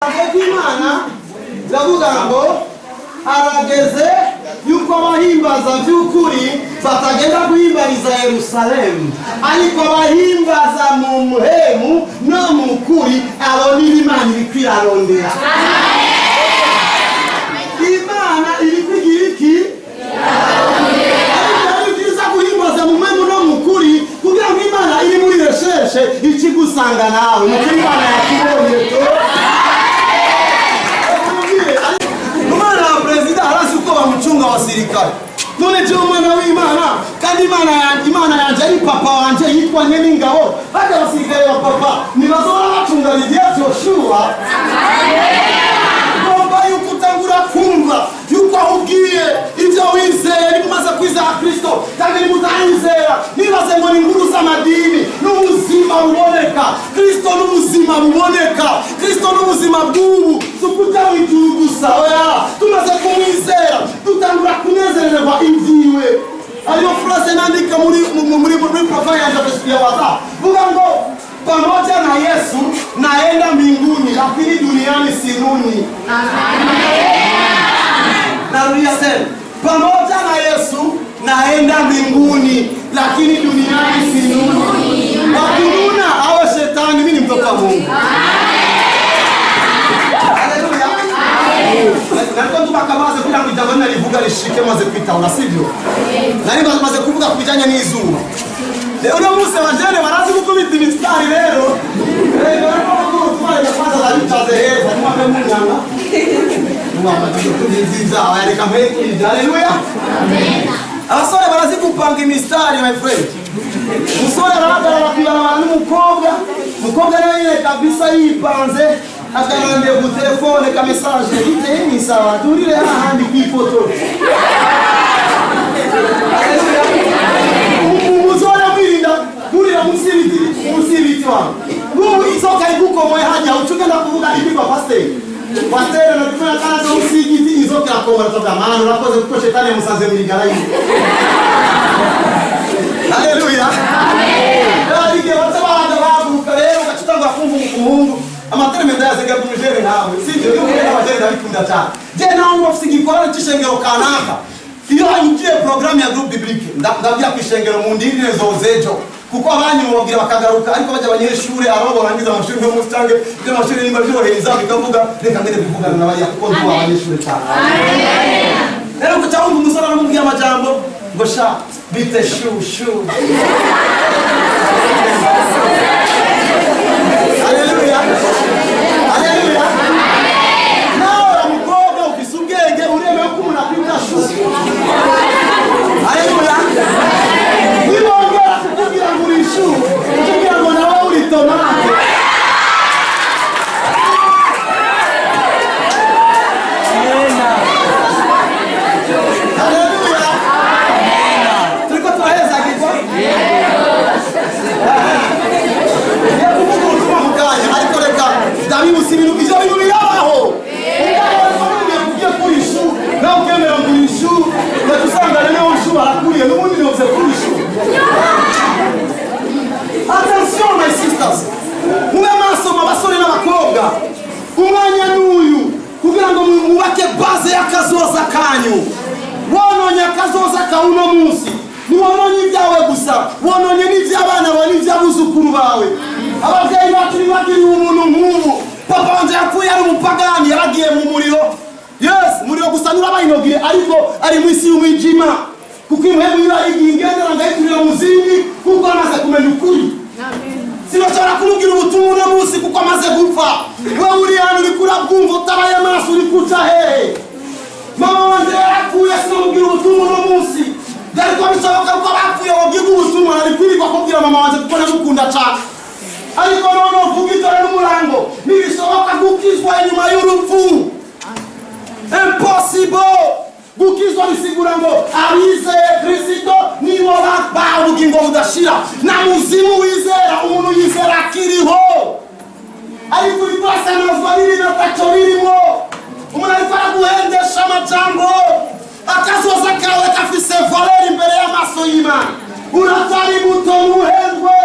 Imana iravuga ngo harageze yuko abahimbaza by'ukuri batagenda guhimbariza Yerusalemu, ariko abahimbaza mu muhemu no mu kuri, abo ni Imana iri kwirarondera. Imana iri kwigira iki? Ariko ari byiza guhimbaza mu muhemu no mu kuri, kugira ngo Imana iri muri resheshe ikigusanga nawe. Nuko Imana yakubonye to. Umwana wa perezida arazi uko bamucunga abasirikare. None je umwana w'Imana, kandi Imana yanje ari papa wanje yitwa Nyeningabo, bajya abasirikare ba papa ntibazora bacunga Lydia Joshua. Ngomba yuko utangura kumva yuko aho ugiye ibyo wizeye niba umaze kwizera Kristo kandi niba utayizera nibaze ngo ni inkuru z'amadini. N'ubuzima buboneka Kristo, n'ubuzima buboneka Kristo, n'ubuzima bw'ubu si ukujya mu ijuru gusa. Oya, tumaze kumwizera dutangura kunezererwa ibyiwe. Ariyo phrase nandika muri profile yanjye ya WhatsApp, vuga ngo pamoja na Yesu naenda mbinguni, lakini duniani sinuni. Narudia tena, pamoja na Yesu naenda mbinguni, lakini duniani sinuni. Wakununa awe shetani, mimi ni mtoto wa Mungu. Haleluya. Nariko ntubaka maze kugira ngo ijambo narivuga rishike maze kwitahura, sivyo? Nari maze kuvuga ku bijyanye n'izuba. Rero uno munsi abajene barazi gukubita imisitari rero. Rero bariko bavuga kwanza ndabicaze heza nimwambe munyanga. Mwamaze kubiziza reka mpeke. Haleluya. Abasore barazi gupanga imisitari, my friend. Umusore arahagarara kw'ibarabara n'umukobwa, umukobwa nawe nyine kabisa yipanze, akarangiye ku telefone ka message biteye ni sawa, turire hahandi kw'ifoto. Umusore mwirinda kurira munsi y'ibiti, munsi y'ibiti wangu. N'ubu inzoka igukomoye hajya uca ugenda kuvuga ibigwa pasiteri. Pasiteri nabikora kandi munsi y'igiti inzoka irakomora, tuvuga mana urakoze kuko shetani yamusanze mu rigara yiwe. Haleluya. Hari igihe baca bahaguruka rero ugaca utangura kumva umuhungu amatereme ndayaziga ku mujere nkawe, sibyo? Iyo uhuye n'abajere ndabikunda cyane. Je nawe ngo ufite igikorwa cy'ishengero kanaka, iyo ugiye programme ya groupe biblique ndabwira ku ishengero mu ndirire zozejo, kuko abanyu mubabwira bakagaruka, ariko bajya abanyeshuri abo barangiza amashuri no munsi cyangwa ibyo amashuri nimba byorohereza bikavuga reka ngende kuvugana n'abariya kuko ndi abanyeshuri cyane. Rero kuca wumva umusore aramubwira amajambo ngo sha bite shu shu. Haleluya. Haleluya. Nawe mukobwa ufise ubwenge uremewe ko umuntu akwita shu. Haleluya. Nibongera kukubwira ngo uri shu, ukubwira ngo nawe uri tomate. Haleluya. Turiko turaheza kigwa? Ngiye kuvuga ubutumwa mu kanya, ariko reka ndabibutsa ibintu ivyo bintu birabaho. Ugiye kuri ishu, nawe ukemera ngo uri ishu, ugaca usanga rero ishu barakuriye, n'ubundi nivuze kuri ishu. Attention my sisters, mube maso mu basore n'abakobwa. Umwanya n'uyu kugira ngo mwubake base y'akazoza kanyu. Wononye akazoza ka uno munsi, ntiwononye ibyawe gusa, wononye n'iby'abana bawe n'iby'abuzukuru bawe. Ababyeyi bacu ntibagiriye umuntu nk'ubu. Papa wanje yapfuye ari umupagani, yaragiye mu muriro. Yes, umuriro gusa nturabayinogiye, ariko ari mu isi y'umwijima. Kuko impwemu yiwe arigiye ingendera ngayiturira mu zindi, kuko amaze kumenya ukuri. Sinashobora kumubwira ubutumwa uno munsi kuko amaze gupfa. Wewe uri hano uriko urabwumva utabaye amaso uri kuca hehe? Mama wanje yarapfuye, sinamubwira ubutumwa uno munsi. Byari kuba bishoboka ko abapfuye babwirwa ubutumwa, nari kwirirwa kubwira mama wanje kuko ndamukunda cyane. Ariko none uvuga ijoro n'umurango, ntibishoboka gukizwa inyuma y'urupfu. Impossible. Gukizwa bisigura ngo abizeye Kristo nibo babaha ubugingo budashira. Na muzimu wizera, umuntu yizera akiriho. Ariko uriko urasamazwa n'ibintu ataco birimo. Umuntu ariko araguhendesha amajambo. Akazoza kawe gafise valeur imbere y'amaso y'Imana. Uracyari muto ntuhendwe,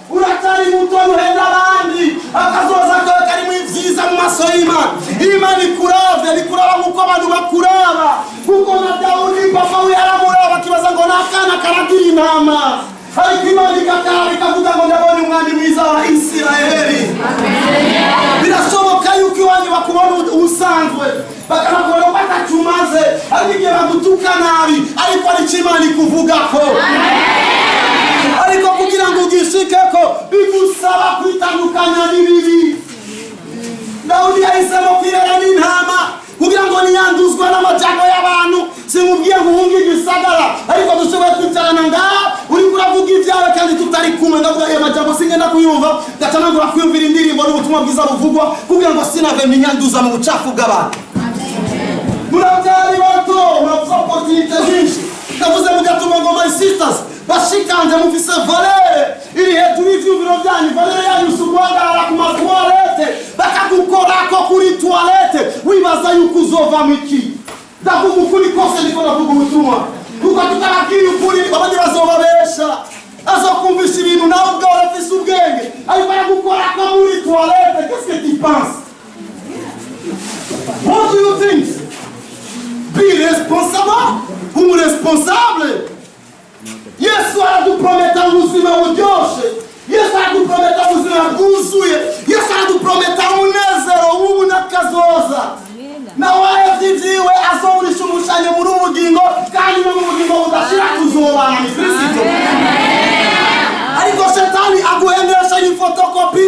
uracyari muto ntuhenda abandi. Akazoza kawe karimo ibyiza mu maso y'Imana. Imana ikuravye nikuraba nk'uko abantu bakuraba, kuko na Dawudi papa we yaramuraba akibaza ngo n'akana karagira intama, ariko Imana ikakaraba ikavuga ngo ndabonye umwami mwiza wa Isirayeli. Birashoboka yuko iwanyu bakubona usanzwe, bakanakubona ko atacumaze, ariko igihe bagutuka nabi, ariko ari cyo Imana ikuvugako. Ariko kugira ngo ugishikeko bigusaba kwitandukanya n'ibibi. Dawudi yahisemo kwibera n'intama kugira ngo ntiyanduzwe n'amajambo y'abantu. Sinkubwiye ngo uhunge igisagara, ariko dushoboye kwicarana ngaha uriko uravuga ibyawe kandi tutari kumwe. Ndavuga ayo majambo singenda kuyumva, ngaca nangura kwiyumvira indirimbo n'ubutumwa bwiza buvugwa kugira ngo sinave ninyanduza mu bucafu bw'abantu. Murabyari bato, muravuze opportunité nyinshi. Ndavuze mugatuma ngo my sisters bashikanje, mufise valeur iri hejuru y'ivyumviro byanyu. Valeur yanyu si uguhagarara ku matoilette bakagukorako kuri toilette wibaza yuko uzovamo iki. Ndavuga ukuri kose, ndiko ndavuga ubutumwa, kuko tutababwiye ukuri abandi bazobabesha. Azokumvisha ibintu nawe ubwawe urafise ubwenge, ariko aragukorako muri toilette. Qu'est-ce que tu penses? What do you think? Be responsible, umuresponsable. Yesu araduprometa ubuzima buryoshe, Yesu araduprometa ubuzima bwuzuye, Yesu araduprometa umunezero w'ubu n'akazoza. Nawe wahevye ivyiwe azoburisha umushanyo muri ubu bugingo, kandi no mu bugingo budashira tuzobana ni Kristo. Ariko shetani aguhendesha ifotokopi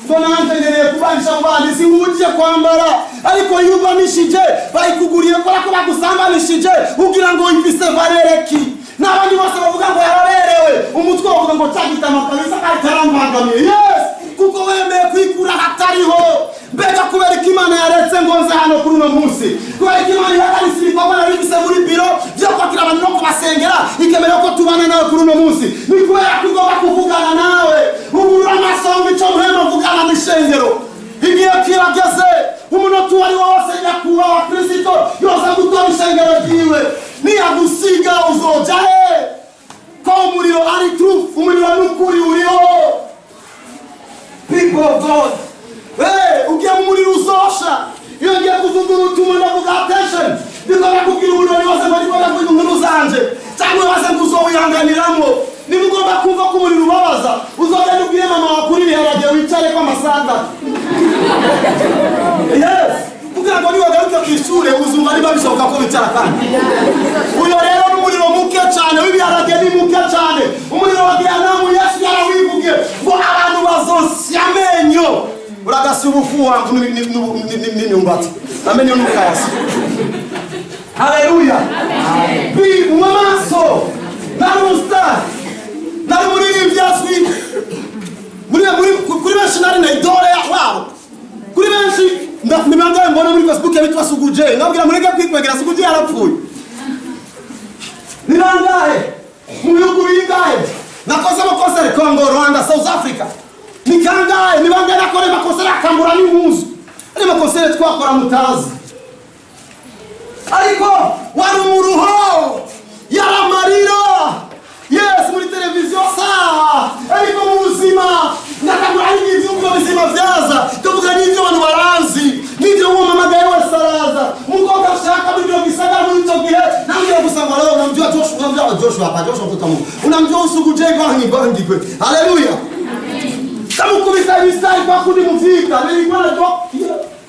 ngo nanjye nkeneye kubanisha mu bandi, sinkujye kwambara, ariko iyo ubanishije bayikuguriye kubera ko bagusambanishije ugira ngo ifise valeur ki. N'abandi bose bavuga ngo yaraberewe, umutwe bavuga ngo cyagitama kabisa kandi cyarambangamiye. Yes, kuko wemeye kwikura hatariho. Mbega kubera ko Imana yaretse ngo nze hano kuri uno munsi, kubera ko Imana ihagaritse ibikorwa nari bifise muri biro byo kwakira abantu no kubasengera, ikemera ko tubana nawe kuri uno munsi, ni kubera ko igomba kuvugana nawe. Ubura amaso wumva ico muhema mvugana n'ishengero. Igihe kirageze, umunota uwo ari wo wose nyakubahwa Kristo yoza gutora ishengero ryiwe. Niyagusiga uzoja he? Ko umuriro ari truth, umuriro n'ukuri uriho. People of God, hey, ugiye mu muriro uzosha. Iyo ngiye kuvuga ubutumwa ndavuga attention, ndiko ndakubwira umuriro wose ngo ndiko ndavuga inkuru zanje, cyangwa wose ngo uzowihanganiramo. Niba ugomba kumva ko umuriro ubabaza, uzogenda ubwire mama wawe kuri ibiharage wicare ko amasaha atatu. Yes, kugira ngo niwagaruke ku ishure uzumva niba bishoboka ko wicara kandi. Uyo rero n'umuriro muke cyane w'ibiharage ni muke cyane. Umuriro wa Gehanamu Yesu yarawivugiye ngo abantu bazosya amenyo. Uragasi ubufu wangu n'imyumbati, amenyo n'ukayasi. Haleluya. Bi mu maso nari umustar, nari umuririmbyi azwi muri kuri benshi, nari na idole wabo kuri benshi. Nibangaye mbona muri Facebook bitwa Suguje, ngabwira mureke kwikwegera, Suguje yarapfuye. Ni bangahe mu bihugu bingahe nakoze amakonseri Congo, Rwanda, South Africa? Ni kangahe? Ni bangahe nakora amakonseri akambura n'impuzu? Ari amakonseri twakora mutazi, ariko wari umuruho, yaramarira. Yes, muri televiziyo saha, ariko mu buzima ngatangura ari ibyumviro bizima vyaza. Tuvuga n'ibyo abantu baranzi, n'ibyo uwo mamagaye wese araza. Umukobwa ashaka muri ibyo gisagara muri icyo gihe, nambwira gusa ngo leo unamjua Joshua, unamjua Joshua hapa, Joshua mtoto wa Mungu. Unamjua Usuguje bangi bangi kwe. Haleluya. Tamukubita ibisari kwa kundi muvika, nilikuwa najua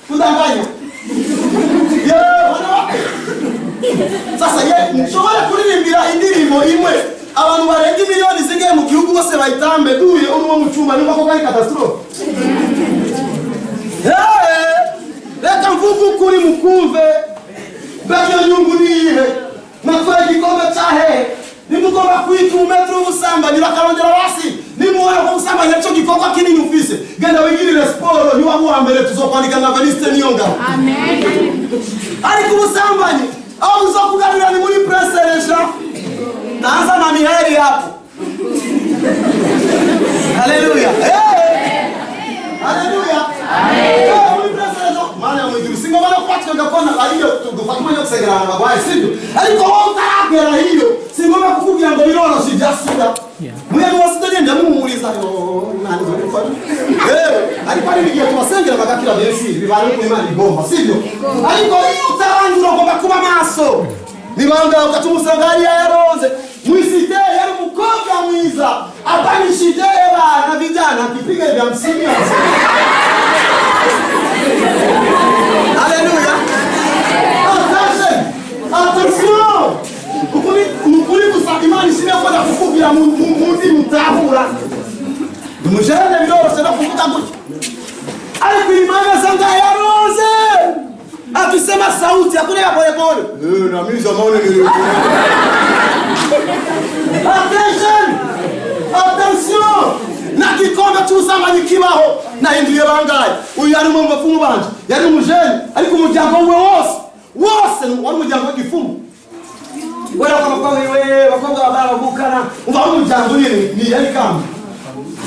kudanganya. Yewe wanawake. Sasa ye nshobora kuririmbira indirimbo imwe abantu barenga miliyoni zingahe mu gihugu bose bayitambe duye urwo mu cyumba, nimba ko kari catastrophe. Reka mvuge ukuri mukumve. Mbega iyo nyungu ni iyihe? Natwaye igikombe cya hehe? Nimugomba kwita umumetero w'ubusambanyi bakarongera basi. Nimubona ko ubusambanyi aricyo gikorwa kinini ufise, genda wigirire siporo, niwaba uwa mbere tuzokwandika nka Venuste Niyongabo. Ariko ubusambanyi aho buzokugarurira ni muri Prince Regent. Naanza na miheri hapo. Haleluya. Haleluya. Muri Prince Regent, Mana mwijuru singomba no kwatwa gakona ariyo tugufata umwanya wo gusengera abantu barwaye, sibyo? Ariko wowe utaragera hiyo, singomba kukubwira ngo biroroshe ibya sida. Mwene wose ndamuhumuriza Imana izogufasha. Ariko ari igihe tubasengera bagakira benshi bibana ko Imana igomba, sibyo? Ariko iyo utarandura ugomba kuba maso. Nibanga ukacumusanga hariya yaronze mwisite yari umukobwa mwiza apanishite bana vijana kipiga vya msingi. Haleluya. Attention. Attention. Ukuri gusa Imana ishimye ko ndakukubwira mundi mutahura. Dumujene biroroshe no kuvuga gutya. Ariko Imana sanga yaronze. Akisema sauti hakuna pole pole. Na mimi zamani nili. Attention! Attention! Na kikombe cy'ubusambanyi kibaho nahinduye bangaye. Uyu yari mu bafumu banje, yari umujene ariko umuryango we wose wose wari umuryango w'igifumu. Wera abakobwa wiwe abakobwa barabukana umva umuryango nyine ni yari kambi.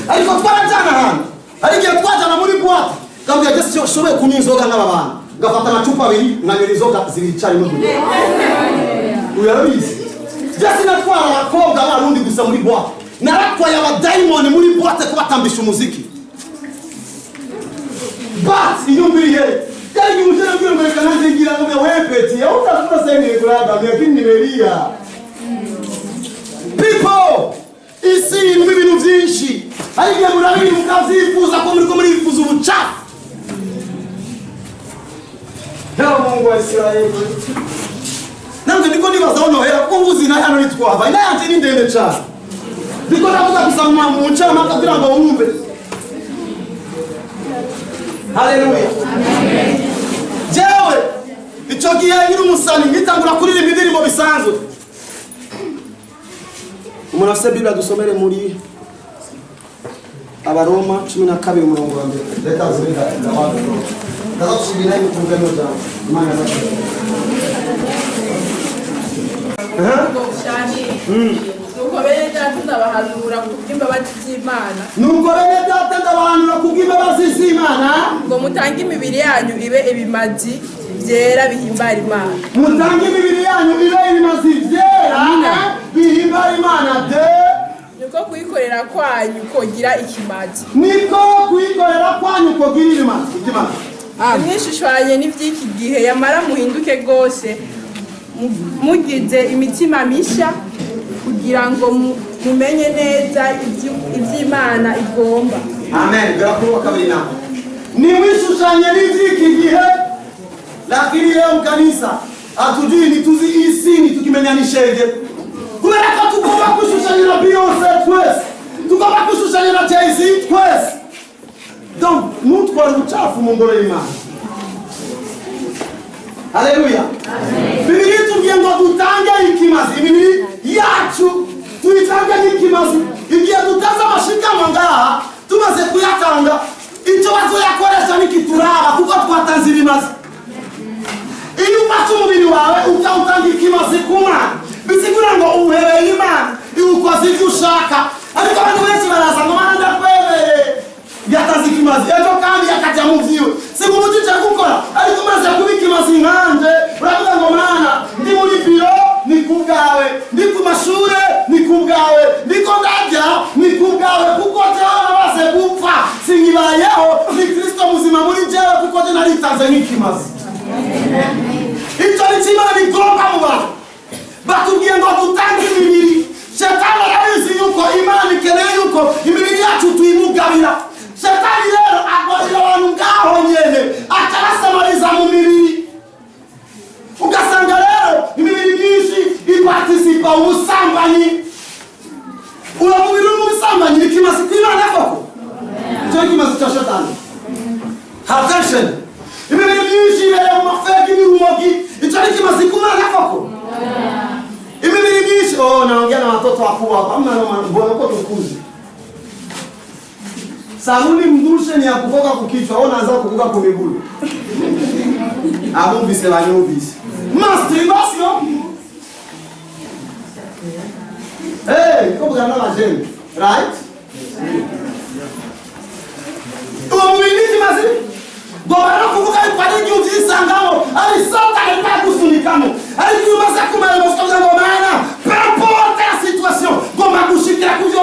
Ariko twarajana ahantu. Ari igihe twajana muri boîte. Kambye je shoboye kunywa inzoga nk'aba bantu. Ngafata amacupa abiri nkanywa inzoga zibiri icyarimwe. Uyu yarabizi. Je sinatwara abakobwa b'abarundi gusa muri boîte. Naratwaye abadayimoni muri boîte kubatambisha umuziki. But iyumviriye yari umujene mbwira ngo nanjye ngira ngo wepeti utafuta sasa kuraga lakini nimelia. People isi irimo ibintu byinshi. Hari igihe murabiri mukavyifuza ko muri ko murifuza ubucafu. Ndio Mungu wa Israeli. Nange ndiko nibaza nohera kuko mvuzi na hano nitwava. Ina yanje ni ndende cyane. Ndiko ndavuga gusa mu ncamake kugira ngo wumve. Haleluya. Amen. Jewe icyo gihe nyiri umusani nkitangura kuririmba indirimbo bisanzwe. Umuntu afite Bibiliya dusomere muri Abaroma 12 umurongo wa mbere. Reka zibiri ndabanza. Ndazoshimira ibikorwa byawe. Imana yabaye. Nuko bene data ndabahanura kubw'imbabazi z'Imana. Nuko bene data ndabahanura kubw'imbabazi z'Imana ngo mutange imibiri yanyu ibe ibimazi byera bihimbara Imana. Mutange imibiri yanyu ibe ibimazi byera bihimbara Imana de niko kuyikorera kwanyu kogira ikimazi. Niko kuyikorera kwanyu kogira ikimazi. Mwishushushanye n'iby'iki gihe yamara muhinduke gose mugize imitima misha kugira ngo mumenye neza iby'Imana igomba. Amen. Garakuru kabiri na. Nimwishushanye n'iby'iki gihe lakini leo kanisa hatujui ni tuzi isini tukimenya ni shenge. Kubera ko tugomba kushushanya na Beyonce twese. Tugomba kushushanya na Jay-Z twese. Donc nutwara ubucafu mu ngoro y'Imana. Haleluya. Amen. Bibiri itubwiye ngo dutange ikimazi imibiri yacu tuyitange n'ikimazi. Igihe dutanze amashikama ngaha tumaze kuyatanga icyo bazoyakoresha nikituraba kuko twatanze ibimazi. Iyo ufashe umubiri wawe ukawutanga ikimazi ku Mana bisigura ngo uhereye Imana iwukoze ibyo ushaka. Ariko abantu benshi baraza ngo Mana ndakwemereye yatanze ikimazi ejo kandi yakajya mu vyiwe. Singumujije gukora ariko umaze kuba ikimazi nkanje uravuga ngo Mana ndi muri biro ni kubwawe, ndi ku mashure ni kubwawe, ndiko ndajya ni kubwawe kuko jewe namaze gupfa sinkibayeho ni Kristo muzima muri jewe kuko je naritanze nk'ikimazi. Icyo ni Imana igomba mu bantu. Batubwiye ngo dutange imibiri. Shetani arabizi yuko Imana ikeneye yuko imibiri yacu tuyimugabira. Shetani rero agwarira abantu ngaho nyene akabasamariza mu mibiri. Ugasanga rero imibiri myinshi ipartisipa ubusambanyi. Uwo mubiri uri mu busambanyi ni ikimazi kw'Imana koko? Icyo ni ikimazi cya Shetani. Attention. Imibiri myinshi ibereye mu mafegi n'irumogi. Icyo ni ikimazi kw'Imana koko? Imibiri myinshi. Oh, naongea na watoto wakubwa hapa. Hamna mbona uko tukuzi. Sabuni mdushe ni ya kukoka kukichwa, au naanza kukoka kwa miguu. Abumvise banyumvise. Masturbation. Hey, ko bwana na jeune, right? Uwo mubiri ni ikimazi? Gomba no kuvuga yuko ari igihe uvyisangamo ari Satani ariko agusunikamo. Ariko iyo umaze kumara ukavuga ngo Mana, peu importe la situation, ngomba gushikira kuvyo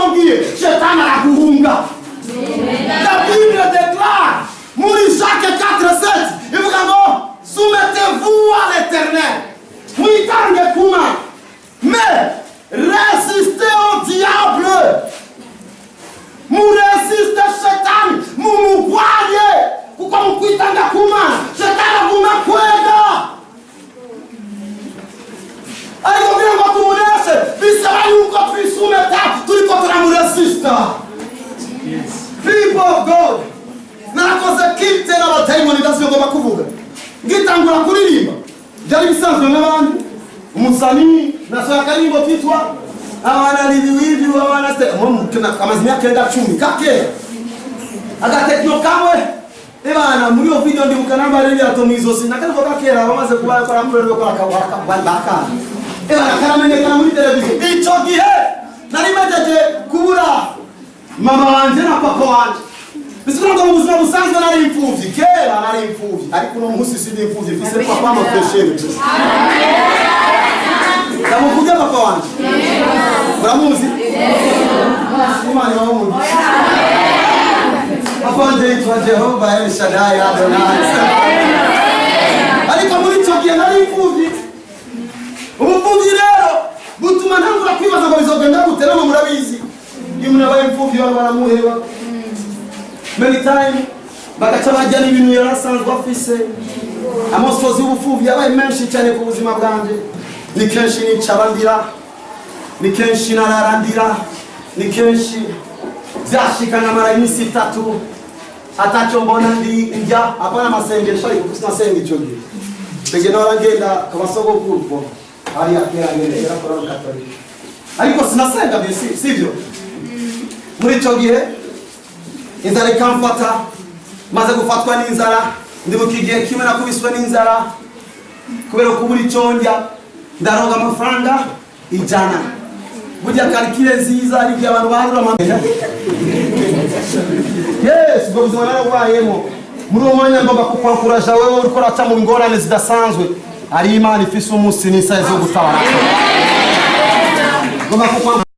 Kuvuga ngitangura kuririmba byari bisanzwe nk'abandi. Umusani nasohoye akaririmbo kitwa "Abana liviwivi abana se", amaze imyaka irenga 10 kakera, agatekino kamwe. Ebana, muri iyo video ndibuka nambara ibirato mu izosi nakarivo kakera bamaze kuba bakora kuri bakora bakana. Ebana, karamenyekana muri televiziyo. Ico gihe nari mejeje kubura mama wanje na papa wanje, bisigura ngo mu buzima busanzwe nari imfuvyi. Kera nari imfuvyi, ariko uno munsi sindi imfuvyi, mfise papa amafresheri. Ndamuvuge papa wanje, muramuzi? Imana ibahe umugisha. Papa wanje yitwa Jehova El Shaddai Adonai. Ariko muri icyo gihe nari imfuvyi. Ubupfuvyi rero butuma ntangura kwibaza ngo bizogenda gute. Namwe murabizi, iyo umuntu abaye imfuvyi abantu baramuheba many time, bagaca bajya n'ibintu yari asanzwe afise. Amosozi y'ubupfuvyi yabaye menshi cyane ku buzima bwanje. Ni kenshi nicara ndira, ni kenshi narara ndira, ni kenshi byashika nkamara iminsi 3 atacyo mbona ndi njya. Hapana amasengesho, ariko kuko sinasenga icyo gihe. Icyo gihe nahora ngenda kabasogokuru po hariya kera, ngenda kera kora Katolika, ariko sinasenga bisi sivyo. Muri icyo gihe inzara ikamfata. Maze gufatwa n'inzara, ndibuka igihe kimwe nakubiswe n'inzara kubera kubura icyo ndya, ndaronga amafaranga 100. Burya calcul nziza ari igihe abantu baharura amamera. Yes, ubwo buzima narabubayemo. Muri uwo mwanya ngomba kukwankuraja wewe uriko uraca mu ngorane zidasanzwe. Ari Imana ifise umunsi n'isaha zo gutabara. Ngomba kukwankuraja.